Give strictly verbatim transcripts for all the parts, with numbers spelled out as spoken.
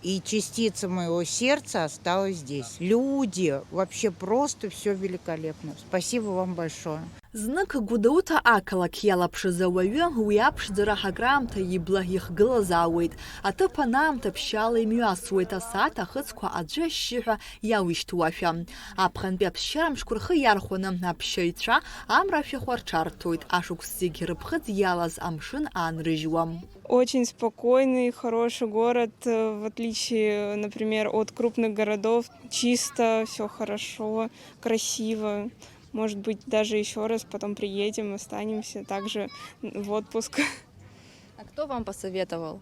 И частица моего сердца осталась здесь. Люди, вообще просто все великолепно. Спасибо вам большое. Знык Гәдоуҭа ақалақь иалаԥшыз ауаҩы уи аԥшӡара акраамҭа ибла ихгылазаауеит. Аҭыԥ анаамҭа ԥшьаала имҩасуеит, асааҭ ахыцқәа аӡәы ашьшьыҳәа иауишьҭуашәа. Аԥхынтәи аԥсшьарамшқәа рхы иархәаны аԥсшьаҩцәа амра ашәахәа рҽарҭоит, ашықәс зегь рыԥхыӡ иалаз амшын аанрыжьуа. Очень спокойный, хороший город, э, в отличие, например, от крупных городов. Чисто, все хорошо, красиво. Может быть, даже еще раз потом приедем, останемся также в отпуск. А кто вам посоветовал?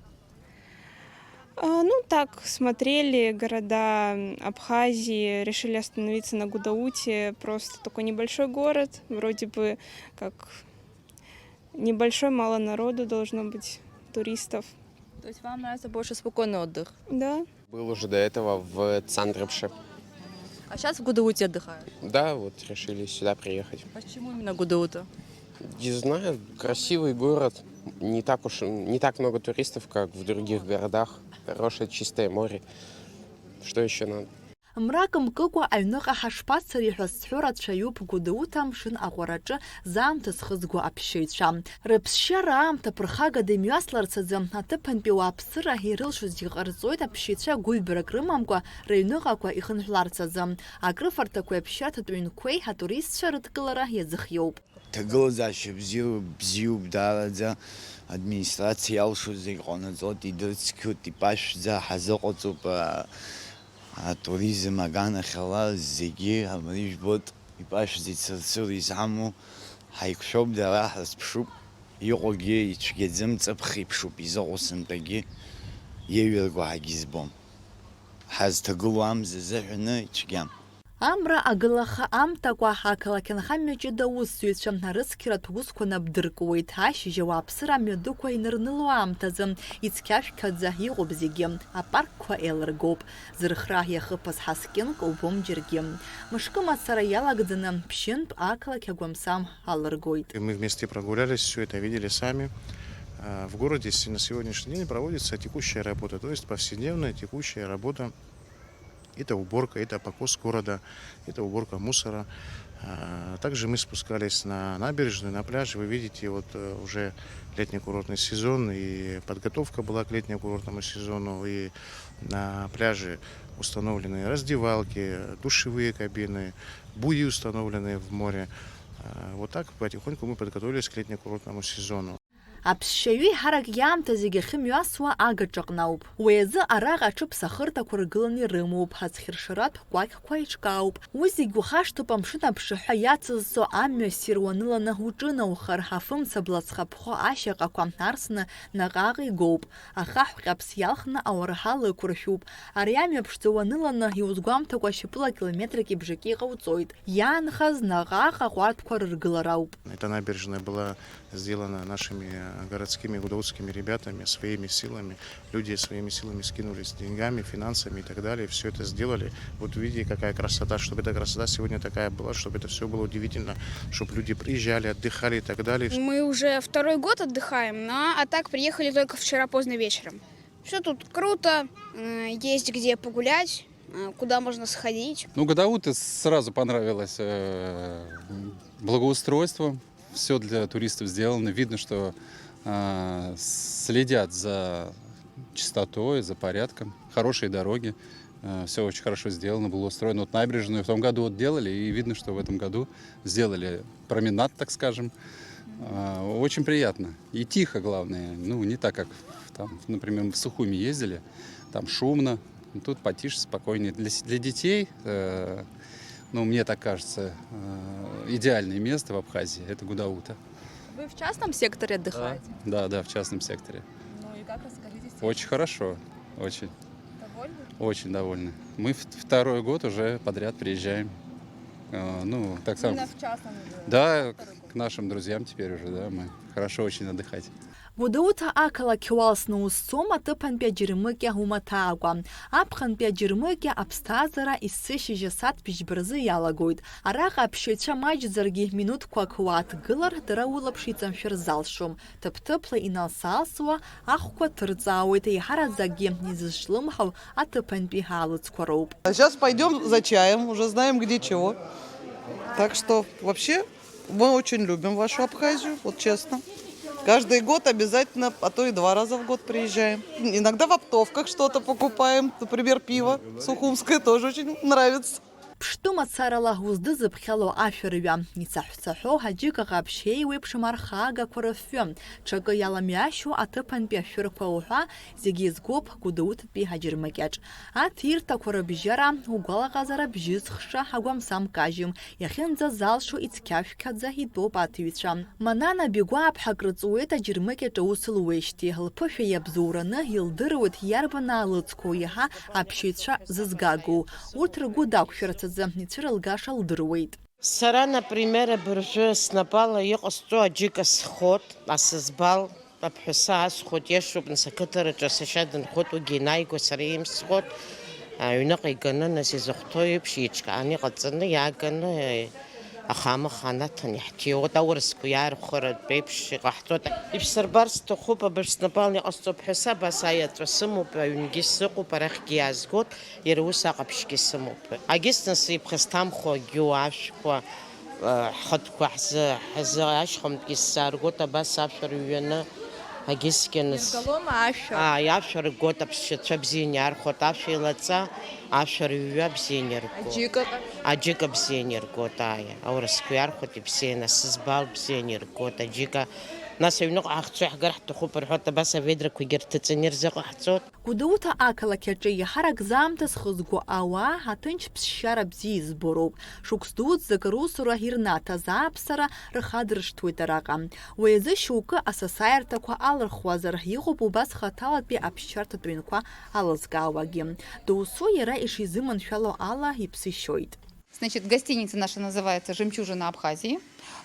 А, ну, так, смотрели города Абхазии, решили остановиться на Гудауте. Просто такой небольшой город, вроде бы как небольшой, мало народу должно быть, туристов. То есть вам нравится больше спокойный отдых? Да. Был уже до этого в Цандрапше. А сейчас в Гудауте отдыхают? Да, вот решили сюда приехать. Почему именно Гудаута? Не знаю, красивый город. Не так уж, не так много туристов, как в других городах. Хорошее чистое море. Что еще надо? Мрак мкыкәа аҩныҟа ҳашԥацари ҳәа зҳәо рацәаҩуп Гәдоуҭа амшын аҟәараҿы заамҭа зхызго аԥсшьаҩцәа. Рыԥсшьара аамҭа ԥырхагада имҩасларц азы аҭыԥантәи ауааԥсыра ирылшоз иҟарҵоит аԥсшьаҩцәа гәыҩбарак рымамкәа рыҩныҟақәа ихынҳәларц азы. Акрыфарҭақәеи аԥсшьарҭатә ҩнқәеи атуристцәа рыдкылара иазыхиоуп. Ҭагылазаашьа бзиоу, бзиоуп даараӡа, администрациа иалшо зегь ҟанаҵоит, идырцқьоит, ипашәӡа ҳазыҟаҵоуп, а, атуризм аганахьала зегьы абри жәбоит, ипашәӡа ицырцыруа изҳамоу, ҳаиқәшәоуп дара, ҳрызԥшуп, иҟоугьы ицәгьаӡам, ҵыԥх еиԥшуп изыҟоу сынтәагьы, иеиҩырго ҳагьызбом. Ҳазҭагылоу амза азыҳәаны ицәгьам. Амра агылаха амҭакәа ақалақь анхамҩа ҷыда аусзуҩцәа арыцқьаратә усқәа набдыркуеит, ашьыжь ауааԥсыра амҩадуқәа инырныло аамҭазы ицқьашәқьаӡа иҟоуп зегьы, апаркқәа еилыргоуп, зырхра иахыԥаз ҳаскьынк убом џьаргьы. Мышкы мацара иалагӡаны ԥшьынтә ақалақь агәамсам алыргоит. И мы вместе прогулялись, все это видели сами. А, В городе с- на сегодняшний день проводится текущая работа, то есть повседневная текущая работа. Это уборка, это покос города, это уборка мусора. А, Также мы спускались на набережную, на пляж. Вы видите, вот э, уже летний курортный сезон, и подготовка была к летнему курортному сезону, и на пляже установлены раздевалки, душевые кабины, буи установлены в море. А, Вот так потихоньку мы подготовились к летнему курортному сезону. Аԥсшьаҩы еиҳарак иаамҭа зегьы ахьымҩасуа агаҿаҟны ауп. Уи азы араҟа аҽыԥсахырҭақәа ргыланы ирымоуп, ацхьыршаратә кәакьқәа еиҿкаауп. Уи зегь ухашҭып амшын аԥшаҳәа иацызҵо амҩа ссир уаныланы уҿынаухар, афымца блацхаԥхо ашьаҟақәа арсны наҟ-ааҟ игоуп. Ахаҳә ҟьаԥс иалхны ауарҳал ықәыршәуп. Ари амҩа ԥшӡа уаныланы, иузгәамҭакәа шьапыла километрики бжаки ҟауҵоит. Иаанхаз наҟ-ааҟ аҟәардәқәа рыргылара ауп. Эта набережная была сделана нашими э, городскими гудаутскими ребятами, своими силами. Люди своими силами скинулись деньгами, финансами и так далее. Все это сделали. Вот видите, какая красота, чтобы эта красота сегодня такая была, чтобы это все было удивительно, чтобы люди приезжали, отдыхали и так далее. Мы уже второй год отдыхаем, но а так приехали только вчера поздно вечером. Все тут круто, э, есть где погулять, э, куда можно сходить. Ну, Гудаута сразу понравилось э, благоустройство. Все для туристов сделано. Видно, что э, следят за чистотой, за порядком. Хорошие дороги. Все очень хорошо сделано, было устроено. Вот набережную в том году вот делали, и видно, что в этом году сделали променад, так скажем. Э, Очень приятно. И тихо, главное. Ну, не так, как в- там, например, в Сухуми ездили. Там шумно. Тут потише, спокойнее. Для, с- для детей, э, ну, мне так кажется, э, идеальное место в Абхазии — это Гудаута. Вы в частном секторе отдыхаете? Да, да, в частном секторе. Ну и как, расскажите. Очень хорошо, очень, Довольны? Очень довольны. Мы в- второй год уже подряд приезжаем. Э, Ну, так само. Именно в частном. э, Да, второй год. К нашим друзьям теперь уже, да, мы хорошо очень отдыхать. Гәдоуҭа ақалақь уалсны узцом аҭыԥантәи аџьармыкьа умаҭаакәа. Аԥхынтәи аџьармыкьа аԥсҭазаара есышьыжь асааҭ бжьба рзы иалагоит. Араҟа аԥсшьаҩцәа маҷӡаргьы минуҭқәак уааҭгылар, дара улаԥш иҵамшәар залшом. Ҭыԥ-ҭыԥла иналс-аалсуа ахәқәа ҭырҵаауеит, еиҳараӡакгьы изызҿлымҳау аҭыԥантәи аалыҵқәа роуп. А сейчас пойдём за чаем, уже знаем, где чего. Так что вообще мы очень любим вашу Абхазию, вот честно. Каждый год обязательно, а то и два раза в год приезжаем. Иногда в оптовках что-то покупаем, например, пиво сухумское тоже очень нравится. Ԥштәы мацарала уздызыԥхьало ашәырҩа, ицаҳәцаҳәо аџьыка ҟаԥшь еиуеиԥшым архаагақәа рыфҩы, ҽакы иаламҩашьо аҭыԥантәи ашәырқәа уҳәа, зегьы изгоуп Гәдоуҭатәи аџьармыкьаҿ. Аҭирҭақәа рыбжьара, угәалаҟазара бжьызхша агәамсам кажьым, иахьынӡазалшо ицқьашәқьаӡа итәоуп аҭыҩцәа. Манана Бигәааԥҳа акрыҵуеит аџьармыкьаҿ аус луеижьҭеи, лԥышәа иабзоураны илдыруеит иарбан аалыҵқәоу иаҳа аԥсшьаҩцәа зызгагоу. Урҭ ргәы дақәшәарц азы ицәырылгаша лдыруеит. Сара, например, абыржәы снапала иҟасҵо аџьыка схот, асызбал, аԥҳәаса асхот, иашоуп, нас ақыҭараҿы сашьа дынхот, уигьы ианааиго сара имсхот, аҩныҟа иганы, нас изыхәҭоу еиԥш, еиҿкааны иҟаҵаны, иааганы, ахамыха анаҭан иаҳҭиуеит, аурысқәа иаархәаратә еиԥш иҟаҳҵоит. Ишәсырбар сҭахуп, абыржә снапала иҟасҵо аԥҳәаса, абас аеҵәа сымоуп, аҩнгьы сыҟоуп, арахьгьы иаазгоит. Иара ус аҟаԥшьгьы сымоуп. Агьыс нас иԥхасҭамхо агьу ашәқәа, а, ҳхатәқәа ҳзы, ҳзы ашьхантәгьы сзааргоит абас ашәа рҩаны, агьысгьы нас. Иргалома ашәа? Ааи, ашәа ргоит, аԥсшьацәа бзианы иаархәоит, ашәа еилаҵа, ашәа рҩа бзианы иргоит. Аџьыка? Аџьыка бзианы иргоит, ааи. Аурысқәа иаархәоит ибзианы, асызбал бзианы иргоит, аџьыка. Нас аҩныҟа ҳахьцо иаҳгар ҳҭахуп рҳәоит, абас аведрақәагьы рҭыҵны ирзыҟаҳҵоит. Гәдоуҭа ақалақь аҿы еиҳарак заамҭа зхызго ауаа аҭынч ԥсшьара бзиа избо роуп. Шықәс дуӡӡак русура ирнаҭаз ааԥсара рхадыршҭуеит араҟа. Уи азы шьоукы асасааирҭақәа алырхуазар, иҟоуп убас хаҭалатәи аԥсшьарҭатә ҩнқәа алызкаауагьы. Доусу иара ишизыманшәало ала иԥсы шьоит. Значит, гостиница наша называется «Жемчужина Абхазии».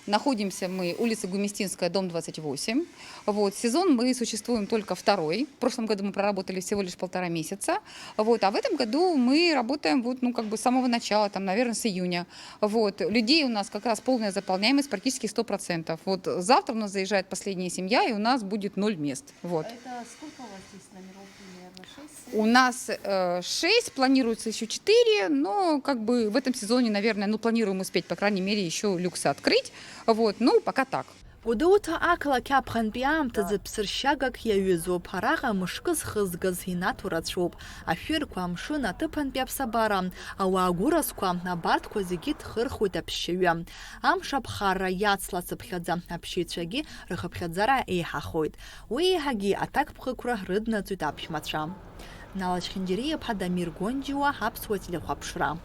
Находимся мы, улица Гумистинская, дом двадцать восемь. Вот, сезон мы существуем только второй. В прошлом году мы проработали всего лишь полтора месяца. Вот, а в этом году мы работаем вот, ну, как бы с самого начала, там, наверное, с июня. Вот, людей у нас как раз полная заполняемость, практически сто процентов. Вот, завтра у нас заезжает последняя семья, и у нас будет ноль мест. Вот. Это сколько у вас здесь номеров примерно? Шесть, семь? У нас, э, шесть, планируется ещё четыре, но как бы в этом сезоне, наверное, ну, планируем успеть, по крайней мере, ещё люксы открыть. Вот, ну, пока так. Гәдоуҭа ақалақь аԥхынтәи аамҭазы ԥсыршьагак иаҩызоуп. Араҟа мышкы зхызгаз инаҭо рацәоуп. Ашәырқәа, амшын, аҭыԥантәи аԥсабара, ауаа гәыразқәа, абарҭқәа зегьы ҭхырхуеит аԥсшьаҩы. Амш аԥхарра иацлацыԥхьаӡа, аԥсшьаҩцәагьы рхыԥхьаӡара еиҳахоит. Уи еиҳагьы аҭакԥхықәра рыднаҵоит аԥшәмацәа. Нала Чхинџьариа-иԥҳа Дамир Гонџьиуа, Аԥсуа телехәаԥшра.